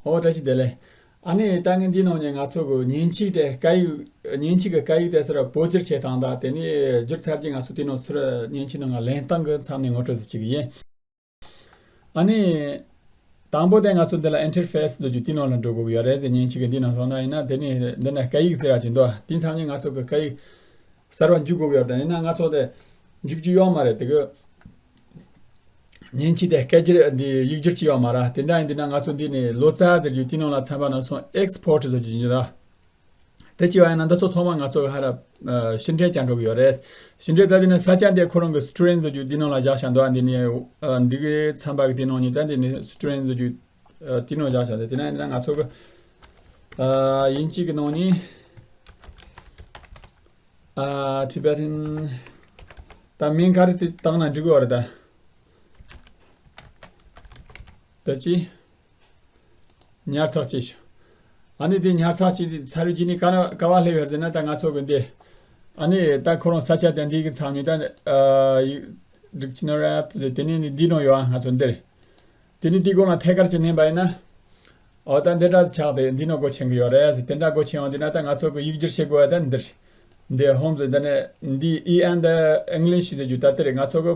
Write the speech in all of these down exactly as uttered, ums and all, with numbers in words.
ཨོ་བཀྲ་ཤིས་བདེ་ལེགས། ཨ་ནི་ད་ངས་འདི་ནང་ནས་ང་ཚོ་གི་མཉེན་ཆས་དེ་སྐད་ཡིག་མཉེན་ཆས་ཀྱི་སྐད་ཡིག་དེ་ཚུར་བོད་བསྒྱུར་བྱེད་སྟངས་དང་དེ་ནས་བསྒྱུར་ཚར་རྗེས་ང་ཚོ་དེ་ནང་ཚུར་མཉེན་ཆས་ནང་ལ་ལེན་སྟངས་ཀྱི་མཚམས་ནས་ངོ་སྤྲོད་ཟིག་བྱེད་ཀྱི་ཡིན། ཨ་ནི། དང་པོ་དེ་ང་ཚོ་འདི་ལ་ཨིན་ཊར་ཕེ་སི་ཟེར་རྒྱུ་དེ་ནང་ལ་འགྲོ་དགོས་ཀྱི་ཡོད་རེད་ཟེར། མཉེན་ཆས་ཀྱི་འདི་ནང་སོང་ན་ཡིན་ན་དེ་ནས་འདི་ན་སྐད་ཡིག་ཟེར་ཡ་ཅིག་འདུག་དེ་མཚམས་ནས་ང་ཚོ་གི་སྐད་ཡིག་གསར་བ་འཇུག་དགོས་ཀྱི་ཡོད་རེད། ཡིན་ན་ང་ཚོ་དེ་འཇུག་རྒྱུ་ཡོད་མ་རེད། དེ་གི་མཉེན་ཆས་དེ་སྐད་སྒྱུར་འདི་ཡིག་སྒྱུར་བྱས་ཡོད་མ་རེད། དེ་འདྲ་ཡིན་དུས་ན་ང་ཚོ་འདི་ནས་ལོ་ཙཱ་ཟེར་རྒྱུ་དེ་ནང་ལ་ཚན་པ་ནང་སོང་ཨེག་སི་པོར་ཊི་ཟེར་རྒྱུ་ཅིག་འདུག་དེ་བྱས་པ་ཡིན་ན་འདི་ཚོ་ཚང་མ་ང་ཚོ་ཧ་ར་ཕྱི་འབྲེལ་བྱ་འགྲོ་གི་ཡོད་རེད། ཕྱི་འབྲེལ་ད་དེ་ནས་ས་ཆ་འདི་ཁོ་རང་གི་སི་ཊུ་རེན་ཟེར་རྒྱུ་འདི་ནང་ལ་བཞག་བཞག་འདུག་འདི་ནས་འདི་གི་ཚན་པ་གི་དེ་ནང་ནས་ད་འདི་ནས་སི་ཊུ་རེན་ཟེར་རྒྱུ་དེ་ནང་བཞག་བཞག་འདུག་དེ་ན་འདི་ན་ང་ཚོ་གི་དབྱིན་ཇི་གི་ནང་ནས་ཨ་ཊི་བེ་ཊན་ད་མིང་ག་རེ་དེ་བཏགས་ན་འགྲིག་གི་ཡོད་རེད་ད། ད་ཅི། ཉར་ཚགས་བྱས་ཤོག་ཨ་ནི་དེ་ཉར་ཚགས་བྱས་དེ་ཚར་རྗེས་ནས་ག་ན་ག་བ་སླེབས་ཡོད་ཟེར་ན་ད་ང་ཚོ་གི་འདི། ཨ་ནི་ད་ཁོ་རང་ས་ཆ་དེ་འདི་གི་མཚམས་ནས་ད་ཨ་ཡིག་ཌིག་ཤི་ན་རི་ཨེབ་ཟེར་དེ་ནས་ནི་འདི་ནང་ཡོད་ང་ཚོ་འདིར། དེ་ནས་དེའི་སྒང་ལ་ཐད་ཀར་ཅིག་མནན་པ་ཡིན་ན། ཨོ་ད་འདི་འདྲ་ཆགས་ཏེ་འདི་ནང་སྒོ་ཕྱེ་གི་ཡོད་རེད་ཟེར། དེ་འདྲ་སྒོ་ཕྱེ་ཡོང་དུས་ན་ད་ང་ཚོ་གི་ཡིག་སྒྱུར་བྱེད་དགོས་ཡ་ད་འདིར། འདི་ཧོམ་ཟེར་འདི་ནས་འདི་ཨི་ཨེན་ད་ཨིང་ལིཤ་ཟེར་རྒྱུ་ད་དེ་རེད། ང་ཚོ་གི་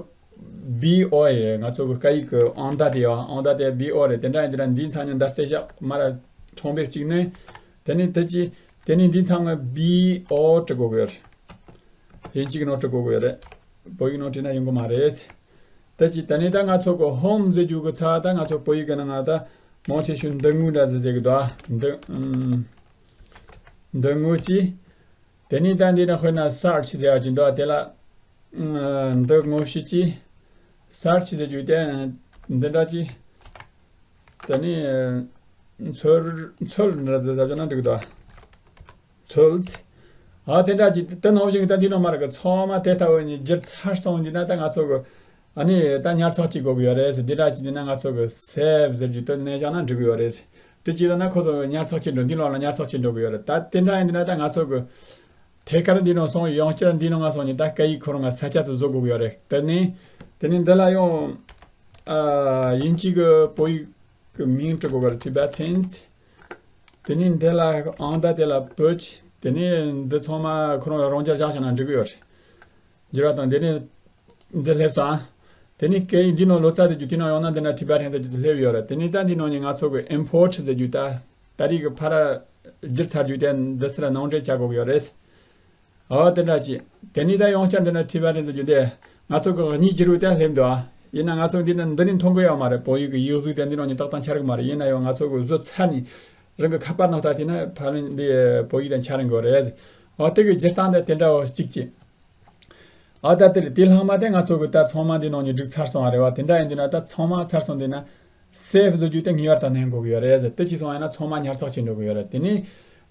བི་ཨོ་ཨེ་རེད། ང་ཚོ་གི་སྐད་ཡིག་གི་ཨང་བརྡ་དེ་ཡོད། ཨང་བརྡ་དེ་བི་ཨོ་རེད། དེ་འདྲ་ཡིན་དུས་ན་འདིའི་མཚམས་ནས་འདར་རྩེ་བཞག་མར་ཁྲོང་པའི་གཅིག་ནས། དེ་ནས་དེ་ཅི་དེ་ནས་འདིའི་མཚམས་ནས་བི་ཨོ་འབྲི་དགོས་ཀྱི་ཡོད་རེད། དབྱིན་ཇི་གི་ནང་འབྲི་དགོས་ཀྱི་ཡོད་རེད། བོད་ཡིག་ནང་བྲིས་ན་ཡོང་གི་མ་རེད། དེ་ཅི་དེ་ནས་ད་ང་ཚོ་གི་ཧོམ་ཟེར་རྒྱུ་གི་ཚ་ད་ང་ཚོ་བོད་ཡིག་གི་ནང་ང་ད་མང་ཆེ་ཤོས་འདི་དངོས་འདྲ་ཟེར་ཟེར་གི་འདུག་ཨ། འདི་ཨམ། འདི་དངོས་ཅི། དེ་ནས་ད་འདི་ན་དཔེར་ན་སར་ཆི་ཟེར་ཡ་ཅིག་འདུག་ཨ། དེ་ལ་ཨམ། འདི་དངོས་ཤིག་ཅི། སར་ཆི་ཟེར་རྒྱུ་དེ་འདི་འདྲ་ཅི། དེ་ནས་འཚོལ་འཚོལ་འདྲ་ཟེར་ཟེར་རྒྱུ་ན་འགྲིག་འདུག་ཨ། ཚོལ། ཨ་དེ་འདྲ་ཅིག་དེ་ནང་བཞིན་གྱི་ད་འདི་ནང་མ་རེད་གི། ཚང་མ་དེ་ལྟ་བུ་ནི་བསྒྱུར་ཚར་སོང་འདི་ན་ད་ང་ཚོ་གི་ཨ་ནི་ད་ཉར་ཚགས་བྱེད་དགོས་ཀྱི་ཡོད་རེད་ཟེར། འདི་འདྲ་ཅིག་འདི་ན་ང་ཚོ་གི་སེབ་ཟེར་རྒྱུ་དེ་ནས་བཞག་ན་འགྲིག་གི་ཡོད་རེད་ཟེར། དེ་ཅིག་ལ་ན་ཁོ་ཚོ་གི་ཉར་ཚགས་བྱེད་འགྲོ། འདི་ལོག་ལ་ཉར་ཚགས་བྱེད་འགྲོ་གི་ཡོད་རེད། ད་དེ་འདྲ་ཡིན་འདི་ན་ད་ང་ཚོ་གི་ཐད་ཀར་འདི་ནང་སོང་། ཡང་བསྐྱར་འདི་ནང་ང་སོང་ནས་ད་སྐད་ཡིག་ཁོ་རང་ང་ས་ཆ་དུ་བཟོ་དགོས་ཀྱི་ཡོད་རེད། དེ་ནས་དེ་ནས་འདི་ལ་ཡང་ཨ་དབྱིན་ཇི་གི་བོད་ཡིག་གི་མིང་འབྲི་དགོས་ཀྱི་རེད། Tibetans། དེ་ནས་འདི་ལ་ཨང་ད་དེ་ལ་བོད། དེ་ནས་འདི་ཚང་མ་ཁོ་རང་ལ་རང་འཇགས་བཞག་བྱས་ན་འགྲིག་གི་ཡོད་རེད། འགྱུར་བ་དང་དེ་ནས་འདི་སླེབས་སོང་ཨ། དེ་ནས་སྐད་ཡིག་འདི་ནང་ལོ་ཙཱ་ཟེར་རྒྱུ་དེ་ནང་ཡོང་ན་འདི་ན་Tibetan་ཟེར་རྒྱུ་དེ་སླེབས་ཡོད་རེད། དེ་ནས་ད་འདི་ནང་ནས་ང་ཚོ་གི་import་ཟེར་རྒྱུ་ད་ད་རེས་གི་ཕར་བསྒྱུར་ཚར་རྒྱུ་དེ་འདི་སར་ནང་འདྲེན་བྱ་དགོས་ཀྱི་ཡོད་རེད། ཨོ་དེ་འདྲ་ཅིག་དེ་ནས་ད་ཡང་བསྐྱར་འདི་ན་Tibetan་ཟེར་རྒྱུ་དེ་ང་ཚོ་གི་གཉིས་བསྒྱུར་བ་དེ་སླེབས་འདུག་ཨ། ཡིན་ན་ང་ཚོ་འདི་ན་འདི་ནས་མཐོང་གི་ཡོད་མ་རེད། བོད་ཡིག་གི་ཡིག་གཟུགས་དེ་འདི་ནང་ནས་ཏག་ཏག་འཆར་གི་མ་རེད། ཡིན་ན་ཡང་ང་ཚོ་གི་བཟོ་ཚར་ནས་རང་གི་ཁ་པར་ནང་ལྟ་དེ་ན་ཕ་རན་འདི་བོད་ཡིག་དང་འཆར་གི་རེད། ཨོ་དེ་གི་སྒྱུར་སྟངས་དེ་དེ་འདྲ་བ་གཅིག་ཅིག་ཨ་ད་དེ་ལ་དེ་ལྷག་མ་དེ་ང་ཚོ་གི་ད་ཚང་མ་འདི་ནང་ནས་འགྲིག་ཚར་སོང་བ་རེད་བ། དེ་འདྲ་ཡིན་དུས་ན་ད་ཚང་མ་ཚར་སོང་དུས་ན་save་ཟེར་རྒྱུ་དེ་ངེས་པར་དུ་ནན་དགོས་ཀྱི་ཡོད་རེད་ཟེར། དེ་ཅི་སོང་ཡིན་ན་ཚང་མ་ཉར་ཚགས་བྱེད་འགྲོ་གི་ཡོད་རེད། དེ་ནས་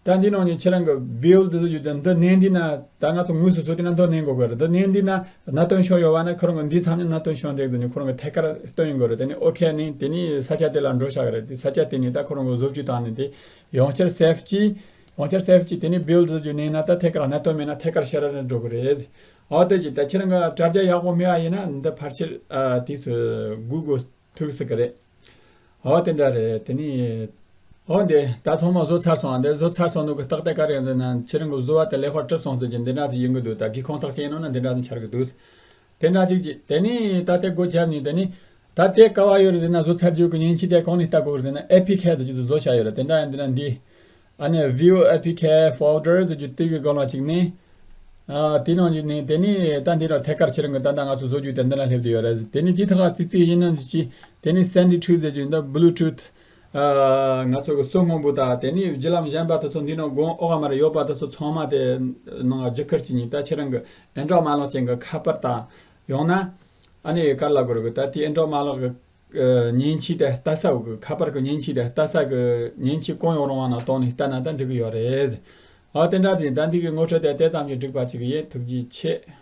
ད་འདི་ནང་ནས་ཁྱེད་རང་གི་build་ཟེར་རྒྱུ་དེ་འདི་ནན་དུས་ན་ད་ང་ཚོ་དངོས་སུ་བཟོ་དུས་ན་འདི་ནན་དགོས་ཀྱི་ཡོད་རེད། འདི་ནན་དུས་ན་གནད་དོན་བྱུང་ཡོད་བ་ན་ཁོ་རང་གི་འདི་མཚམས་ནས་གནད་དོན་བྱུང་འདུག་ཟེར་ནས་ཁོ་རང་གི་ཐད་ཀར་སྟོན་ཡོང་གི་རེད། དེ་ནས་OK་ནས་དེ་ནས་ས་ཆ་དེ་ལ་འགྲོ་བཞག་གི་རེད། དེ་ས་ཆ་དེ་ནས་ད་ཁོ་རང་གི་བཟོ་བཅོས་བཏང་ནས་དེ་ཡང་བསྐྱར་save་གྱིས། ཡང་བསྐྱར་save་གྱིས་དེ་ནས་build་ཟེར་རྒྱུ་ནན་ན་ད་ཐད་ཀར་གནད་དོན་མེད་ན་ཐད་ཀར་ཕྱིར་ར་འགྲོ་གི་རེད། ཨོ་དེ་ཅི་ད་ཁྱེད་རང་གི་དྲ་རྒྱ་ཡག་པོ་མེད་པ་ཡིན་ན་འདི་ཕལ་ཆེར་ཨ་དུས་སུ་སྒུག་དགོས་ཐུག་སྲིད་གི་རེད། ཨོ་དེ་འདྲ་རེད། དེ་ནི་ཨོ་འདི་ད་ཚང་མ་བཟོ་ཚར་སོང་། འདི་བཟོ་ཚར་སོང་ནོ་གི་རྟགས་དེ་ག་རེ་ཡིན་ཟེར་ན་ཁྱེད་རང་གི་བཟོ་བ་དེ་ལེགས་པར་གྲུབ་སོང་ཟེར་གྱི་འདི་འདྲ་ཞིག་ཡིན་གི་འདུག་ད་གི་ཁོང་ཐག་བཅད་ཡིན་ནོ་ན་འདི་འདྲ་ཞིག་འཆར་གི་འདུག་དེ་འདྲ་ཅིག་ཅིག་དེ་ནི་ད་དེ་སྒོ་བརྒྱབ་ནས་དེ་ནི་ད་དེ་ག་བ་ཡོད་རེད་ཟེར་ན་བཟོ་ཚར་རྒྱུ་གི་མཉེན་ཆས་དེ་གང་ནས་ལྟ་དགོས་རེད་ཟེར་ན་ཨེ་ཕི་ཁེ་དེ་ཅིག་ཏུ་བཟོ་བྱ་ཡོད་རེད། དེ་འདྲ་ཡིན་དུས་ན་འདི། ཨ་ནི་view A P K folder་ཟེར་རྒྱུ་དེ་གི་སྒང་ལ་གཅིག་ནི། ཨ་དེ་ནང་གཅིག་ནི་དེ་ནི་ད་འདི་ལ་ཐད་ཀར་ཁྱེད་རང་གི་ད་ལྟ་ང་ཚོ་བཟོ་རྒྱུ་དེ་འདི་ལ་སླེབས་བསྡད་ཡོད་རེད། དེ་ནི་དེ་ཐག་ཙི་ཙི་ཡིན་ནམ་ཅི། དེ་ནི་Sandy Tube་ཟེར་རྒྱུ་འདི་Bluetooth་ཨ་ང་ཚོ་གི་སོ་སྔོན་པོ་དང་དེ་ནི་བརྒྱུད་ལམ་གཞན་པ་དེ་ཚོ་འདི་ནང་སྒང་ཨོ་ག་མར་ཡོད་པ་དེ་ཚོ་ཚང་མ་དེ་ནང་རྒྱུ་ཁུར་གཅིག་ནི་ད་ཁྱེད་རང་གི་Android་མ་ལག་ཅན་གི་ཁ་པར་དང་ཡང་ན་ཨ་ནི་ག་ལ་དགོས་རེད་གི་ད་དེ་Android་མ་ལག་གི་མཉེན་ཆས་དེ་ལྟ་ས་གི་ཁ་པར་གི་མཉེན་ཆས་དེ་ལྟ་ས་གི་མཉེན་ཆས་གང་ཡོད་རུང་བ་ནང་གཏོང་ནས་ལྟ་ན་ད་འགྲིག་གི་ཡོད་རེད། ཨ་དེ་འདྲ་ཅིག་ད་འདི་གི་ངོ་སྤྲོད་དེ་དེ་ཙམ་གྱིས་འགྲིག་པ་ཅིག་ཡིན། ཐུགས་རྗེ་ཆེ།